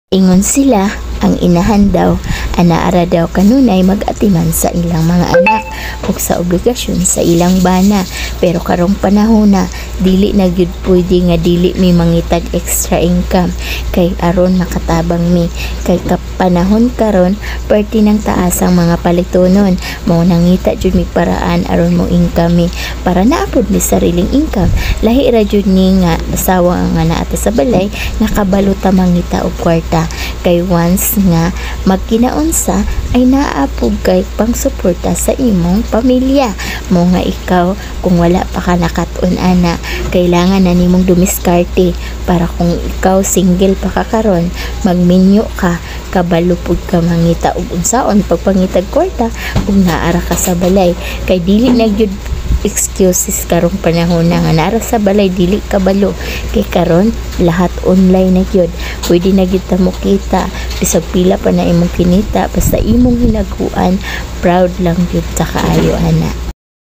Ingon sila, ang inahan daw, anaa ra daw kanunay mag-atiman sa ilang mga anak ug sa obligasyon sa ilang bana. Pero karong panahona, dili na gyud pwede nga dili mi mangitag extra income kay aron makatabang mi. Kay panahon karon, perti ng taas ang mga palitonon. Mao nangita jud mi paraan aron mo income mi para naa pud mi sariling income. Lahi ra jud ni nga asawa nga naa ta sa balay nga kabalo ta mangita og kwarta, kay once nga magkinaunsa ay naa pud kay pangsuporta sa imong pamilya. Mao nga ikaw, kung wala pa ka nakat-on ana, kailangan na nimong dumiskarte para kung ikaw single pa ka karon, magminyo ka, kabalo pud ka mangita og unsaon pagpangitag kwarta ug naa ra ka sa balay, kay dili na gyud excuses karong panahon na nga naa ra sa balay, dili kabalo, kay karon lahat online na gyud. Pwede na gyud ta mokita bisag pila pa na imong kinita, basta imong hinaguan, proud lang gyud ta kaayo ana.